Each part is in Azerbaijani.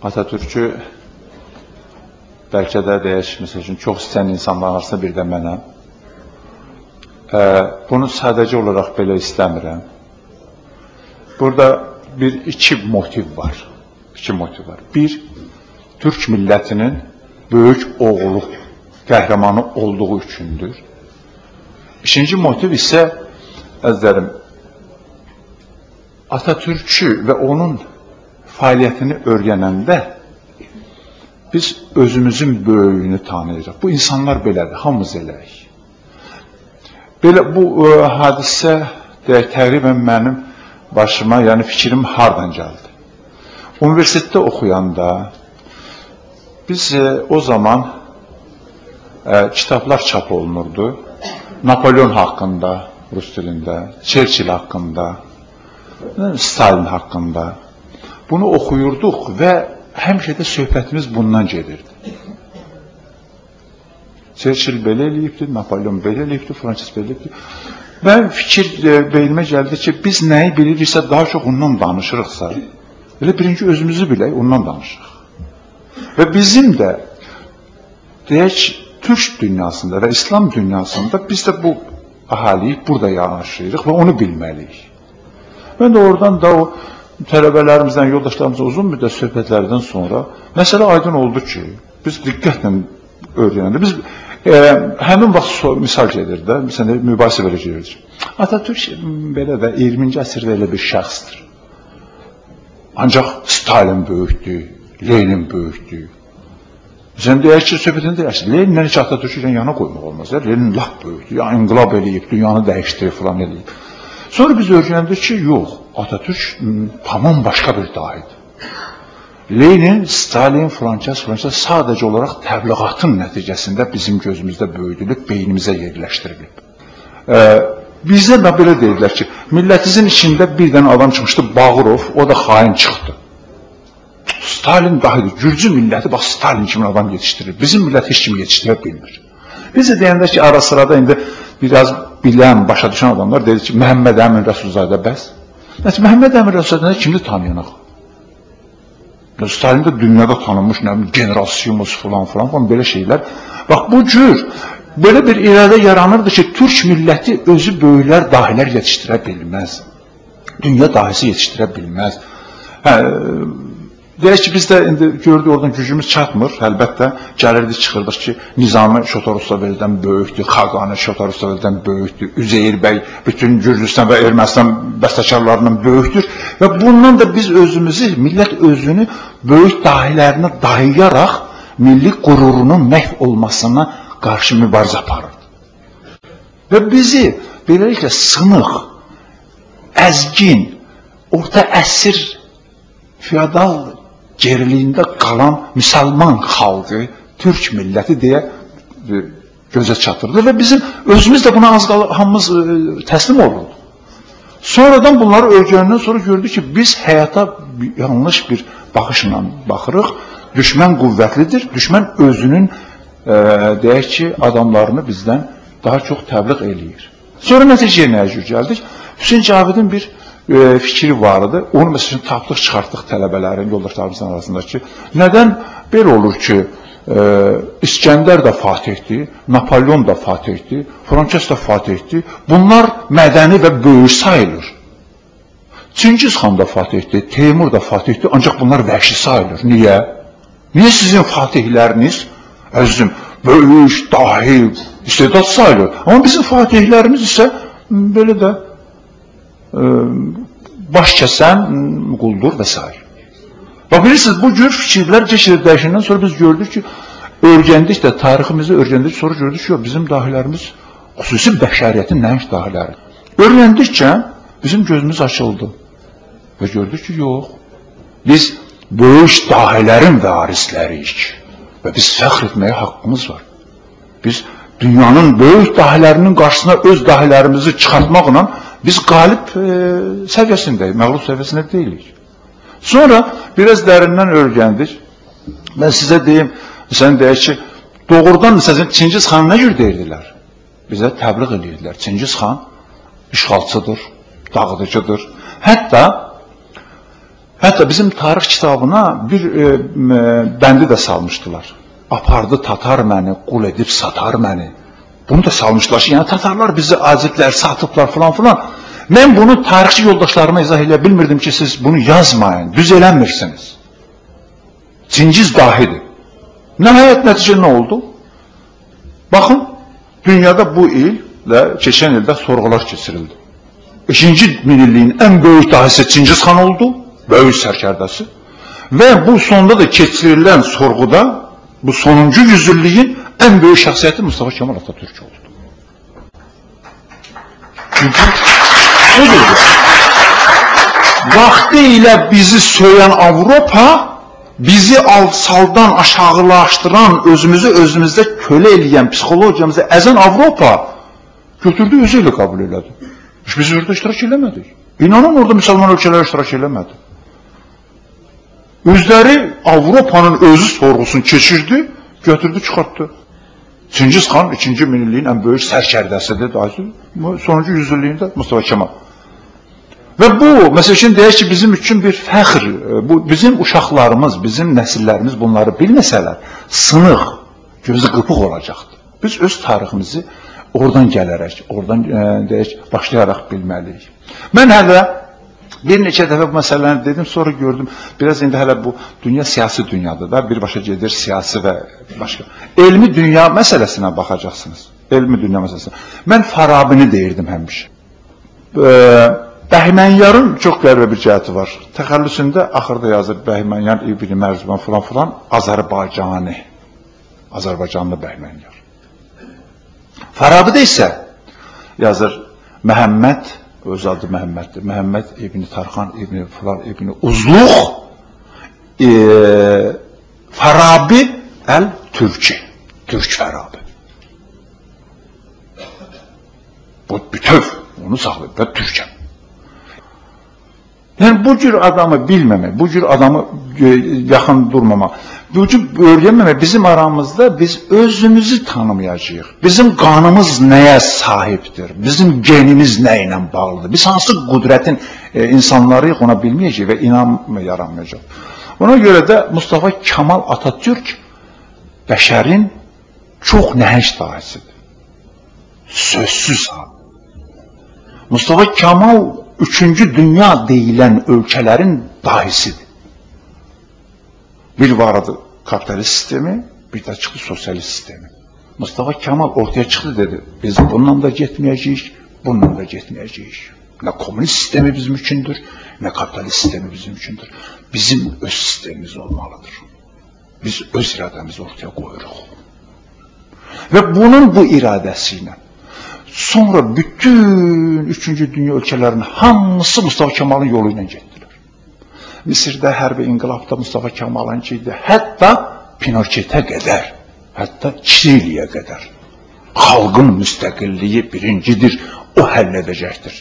Atatürk'ü bəlkə də deyək, məsəl üçün, çox istəyən insanların arasında bir də mənəm. Bunu sadəcə olaraq belə istəmirəm. Burada bir-iki motiv var. İki motiv var. Bir, Türk millətinin böyük oğlu, qəhrəmanı olduğu üçündür. İkinci motiv isə, əzizlərim, Atatürk'ü və onun fəaliyyətini öyrənəndə biz özümüzün böyüyünü tanıyırıq. Bu insanlar belədir, hamımız eləyik. Belə bu hadisə deyək, təqribən mənim başıma, yəni fikrim hardan gəldi? Universitetdə oxuyanda biz o zaman kitablar çap olunurdu. Napolyon haqqında, rus dilində, Churchill haqqında, Stalin haqqında. Bunu oxuyurduq və həmişə də söhbətimiz bundan gedirdi. Churchill belə eləyibdi, Napolyon belə eləyibdi, Francis belə eləyibdi. Mən fikir beynimə gəldi ki, biz nəyi biliriksə daha çox ondan danışırıqsa, elə birinci özümüzü bilək, ondan danışırıq. Və bizim də, deyək, Türk dünyasında və İslam dünyasında biz də bu əhaliyi burada yanaşırıq və onu bilməliyik. Mən də oradan da o tələbələrimizdən, yoldaşlarımızla uzun müddət söhbətlərdən sonra məsələ aydın oldu ki, biz diqqətlə öyrəndik. Biz həmin vaxt misal gedir də, məsələn, mübahisə belə gedir. Atatürk belə də 20-ci əsrdə elə bir şəxsdir. Ancaq Stalin böyükdür, Lenin böyükdür. Sən deyək ki, söhbətini deyərsin, Leninlə heç Atatürkü yana qoymaq olmaz. Lenin lap böyükdür, ya inqilab eləyib, dünyanı dəyişdirib filan eləyib. Sonra biz öyrəndik ki, yox, Atatürk tamam başqa bir dahidir. Lenin, Stalin, Frances sadəcə olaraq təbliğatın nəticəsində bizim gözümüzdə böyüdülüb, beynimizə yerləşdirilib. Bizdə də belə deyirlər ki, millətimizin içində bir dənə adam çıxmışdı, Bağırov, o da xain çıxdı. Stalin dahidir, Gürcü milləti, bax, Stalin kimi adam yetişdirir. Bizim millət heç kimi yetişdirə bilmir. Biz də deyəndə ki, ara sırada indi biraz bilən, başa düşən adamlar deyir ki, Məhəmməd Əmin Rəsulzadə bəs. Məsələn, Məhəmməd Əmin Rəsulzadəni kimdir tanıyan axı? Stalin də dünyada tanınmış, nə bilim, General Simus filan filan filan belə şeylər. Bax, bu cür belə bir iradə yaranırdı ki, Türk milləti özü böyüklər, dahilər yetişdirə bilməz. Dünya dahisi yetişdirə bilməz. Hə, deyək ki, biz də indi gördük, oradan gücümüz çatmır. Əlbəttə, gəlirdik, çıxırdıq ki, Nizami Şotarustavelidən böyükdür, Xaqani Şotarustavelidən böyükdür, Üzeyir bəy bütün Gürcüstan və Ermənistan bəstəkarlarından böyükdür. Və bundan da biz özümüzü, millət özünü böyük dahilərinə dayayaraq milli qürurunun məhv olmasına qarşı mübarizə aparırdı. Və bizi beləliklə sınıq, əzgin, orta əsr feodal geriliyində qalan müsəlman xalqı, Türk milləti deyə gözə çatırdı və bizim özümüz də buna az qalır, hamımız təslim olurdu. Sonradan bunları öyrəndikdən sonra gördük ki, biz həyata yanlış bir baxışla baxırıq. Düşmən qüvvətlidir, düşmən özünün, deyək ki, adamlarını bizdən daha çox təbliğ eləyir. Sonra nəticəyə nəyə cür gəldik? Hüseyn Cavidin bir fikri var idi. Onu məsələn tapdıq, çıxartdıq tələbələrin, yoldaşlarımızın arasında ki, nədən belə olur ki, İskəndər də fatihdir, Napolyon da fatihdir, Frances də fatihdir. Bunlar mədəni və böyük sayılır. Çingiz xan da fatihdir, Teymur da fatihdir, ancaq bunlar vəhşi sayılır. Niyə? Niyə sizin fatihləriniz, əzizim, böyük, dahi, istedad sayılır? Amma bizim fatihlərimiz isə belə də baş kəsən quldur və s. Bax, bilirsiniz, bu cür fikirlər keçirib dəyişəndən sonra biz gördük ki, öyrəndik də, tariximizi öyrəndik, sonra gördük ki, bizim dahilərimiz, xüsusi bəşəriyyətin nəhəng dahiləri. Öyrəndikcə bizim gözümüz açıldı və gördük ki, yox, biz böyük dahilərin varisləriyik və biz fəxr etməyə haqqımız var. Biz dünyanın böyük dahilərinin qarşısına öz dahilərimizi çıxartmaqla biz qalib səviyyəsindəyik, məğlub səviyyəsində deyilik. Sonra biraz dərindən öyrəndik. Mən sizə deyim, sən deyək ki, doğrudan məsələn Çingiz xanı nə cür deyirdilər? Bizə təbliğ edirdilər. Çingiz xan işğalçıdır, dağıdıcıdır. Hətta Hətta bizim tarix kitabına bir bəndi də salmışdılar. Apardı tatar məni, qul edib satar məni. Bunu da salmışdılar ki, yəni tatarlar bizi aciblər, satıblar filan filan. Mən bunu tarixçi yoldaşlarıma izah eləyə bilmirdim ki, siz bunu yazmayın, düz eləmirsiniz. Çingiz dahidir. Nəhayət nəticə nə oldu? Baxın, dünyada bu il və keçən ildə sorğular keçirildi. İkinci minilliyin ən böyük dahisi Çingiz xan oldu, böyük sərkərdəsi. Və bu sonda da keçirilən sorğuda, bu sonuncu yüzilliyin ən böyük şəxsiyyəti Mustafa Kemal Atatürk oldu. Çünki budur. Vaxtı ilə bizi söyən Avropa, bizi alsaldan aşağılaşdıran, özümüzü özümüzdə kölə eləyən, psixologiyamızı əzən Avropa götürdü, özü ilə qəbul elədi. Biz orada iştirak eləmədik. İnanın, orada müsəlman ölkələr iştirak eləmədi. Özləri Avropanın özü sorğusunu keçirdi, götürdü, çıxartdı. Çingiz xan 2-ci minilliyin ən böyük sərkərdəsidir, sonuncu yüzilliyində Mustafa Kemal. Və bu, məsəl üçün deyək ki, bizim üçün bir fəxr, bu, bizim uşaqlarımız, bizim nəsillərimiz bunları bilməsələr, sınıq, gözü qıpıq olacaqdır. Biz öz tariximizi oradan gələrək, oradan deyək, başlayaraq bilməliyik. Mən hələ bir neçə dəfə bu məsələni dedim, sonra gördüm, biraz indi hələ bu dünya siyasi dünyadır da, birbaşa gedir siyasi və başqa. Elmi dünya məsələsinə baxacaqsınız, elmi dünya məsələsinə. Mən Farabini deyirdim həmişə. Bəhmənyarın çox qəribə bir cəhəti var. Təxəllüsündə axırda yazır Bəhmənyar İbni Mərzban filan filan Azərbaycani, Azərbaycanlı Bəhmənyar. Farabidə isə yazır Məhəmməd, öz adı Məhəmməddir, Məhəmməd İbni Tarxan İbni filan İbni Uzluq Farabi Əl-Türki, Türk Farabi. Bu bütöv, onu saxlayıb və Türkəm. Yəni, bu cür adamı bilməmək, bu cür adamı yaxın durmamaq, bu cür öyrənməmək, bizim aramızda biz özümüzü tanımayacağıq. Bizim qanımız nəyə sahibdir, bizim genimiz nə ilə bağlıdır, biz hansı qüdrətin insanlarıyıq ona bilməyəcəyik və inam yaranmayacaq. Ona görə də Mustafa Kemal Atatürk bəşərin çox nəhəng dahisidir. Sözsüz. Mustafa Kemal Üçüncü dünya deyilən ölkələrin dahisidir. Bir vardı kapitalist sistemi, bir də çıxdı sosialist sistemi. Mustafa Kemal ortaya çıxdı, dedi, biz bununla da getməyəcəyik, bununla da getməyəcəyik. Nə komünist sistemi bizim üçündür, nə kapitalist sistemi bizim üçündür. Bizim öz sistemimiz olmalıdır. Biz öz iradəmizi ortaya qoyuruq. Və bunun bu iradəsi ilə sonra bütün üçüncü dünya ölkələrinin hamısı Mustafa Kemal'ın yolu ilə getdilər. Misirdə hərbi inqilabda Mustafa Kemal'ın idi, hətta Pinoketə qədər, hətta Çiliyə qədər. Xalqın müstəqilliyi birincidir, o həll edəcəkdir.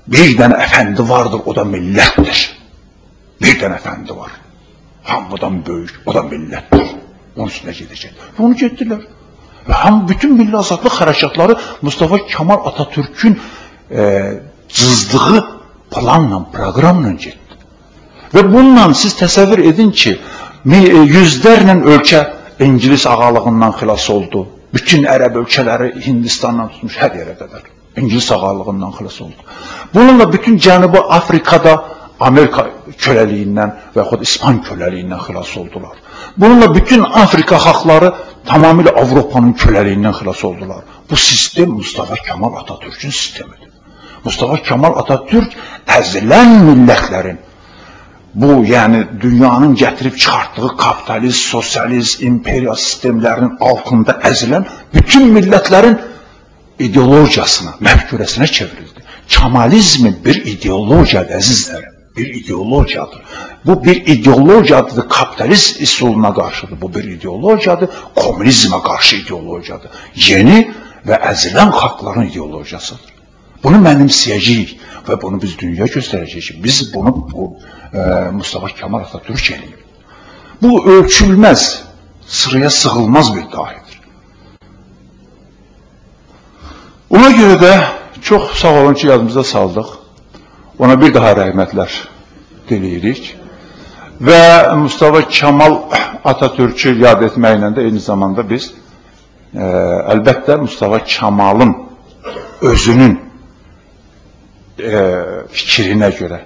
Bir dənə əfəndi vardır, o da millətdir. Bir dənə əfəndi var, hamıdan böyük, o da millətdir. Onun üstünə gedəcək. Və onu getdilər. Və ham bütün milli azadlıq hərəkatları Mustafa Kemal Atatürk'ün cızdığı planla, proqramla getdi. Və bununla siz təsəvvür edin ki, yüzlərlə ölkə İngilis ağalığından xilas oldu. Bütün Ərəb ölkələri Hindistandan tutmuş hər yerə qədər İngilis ağalığından xilas oldu. Bununla bütün Cənubi Afrikada Amerika köləliyindən və yaxud İspan köləliyindən xilas oldular. Bununla bütün Afrika xalqları tamamilə Avropanın köləliyindən xilas oldular. Bu sistem Mustafa Kemal Atatürk'ün sistemidir. Mustafa Kemal Atatürk əzilən millətlərin, bu yəni dünyanın gətirib çıxartdığı kapitalist, sosialist, imperiya sistemlərinin altında əzilən bütün millətlərin ideologiyasına, məfkurəsinə çevrildi. Kemalizmi bir ideologiyadır, əzizlərim. Bir ideologiyadır. Bu bir ideologiyadır, kapitalist üsuluna qarşıdır. Bu bir ideologiyadır, komünizmə qarşı ideologiyadır. Yeni və əzilən xalqların ideologiyasıdır. Bunu mənimsəyəcəyik və bunu biz dünya göstərəcəyik ki, biz bunu Mustafa Kemal Atatürk eləyib. Bu ölçülməz, sıraya sığılmaz bir dahidir. Ona görə də çox sağ olun ki, yadımıza saldıq. Ona bir daha rəhmətlər diləyirik. Və Mustafa Kemal Atatürk'ü yad etməklə də eyni zamanda biz əlbəttə Mustafa Kemal'ın özünün fikrinə görə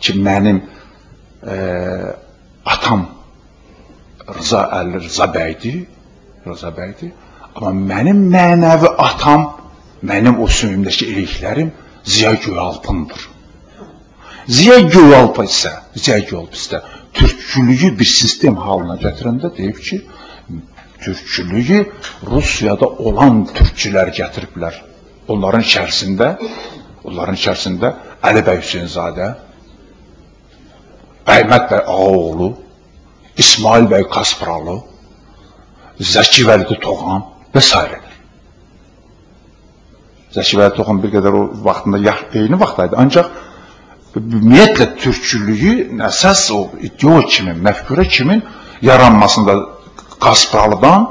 ki, mənim atam Rıza Əli Rıza bəydir, amma mənim mənəvi atam, mənim o sümüyümdəki iliklərim Ziya Göyalpındır. Ziya Göyalp isə türkçülüyü bir sistem halına gətirəndə deyib ki, türkçülüyü Rusiyada olan türkçülər gətiriblər. Onların içərisində Əli bəy Hüseynzadə, Əhməd bəy Ağaoğlu, İsmail bəy Kaspralı, Zəki Vəliqulu Toğan və s. Zəki Vəliqulu Toğan bir qədər o vaxtında eyni vaxtdaydı. Ancaq ümumiyyətlə türkçülüyü əsas o ideol kimi, məfkürə kimi yaranmasında Kaspralıdan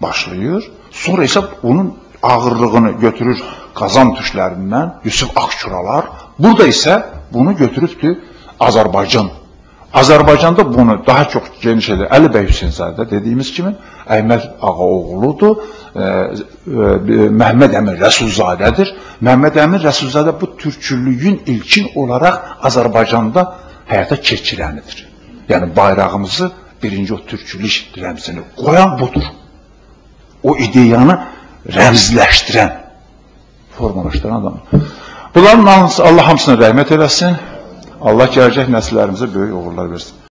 başlayır. Sonra isə onun ağırlığını götürür Qazan türklərindən Yusuf Akçuralar. Burada isə bunu götürübdür Azərbaycan. Azərbaycanda bunu daha çox geniş edir. Əli bəy Hüseynzadə dediyimiz kimi Əhməd Ağaoğludur, Məhəmməd Əmin Rəsulzadədir. Məhəmməd Əmin Rəsulzadə bu türkçülüyün ilkin olaraq Azərbaycanda həyata keçirənidir. Yəni bayrağımızı birinci o türkçülük rəmzini qoyan budur. O ideyanı rəmzləşdirən, formalaşdıran adam. Bunların Allah hamısına rəhmət eləsin. Allah gələcək nəsillərimizə böyük uğurlar versin.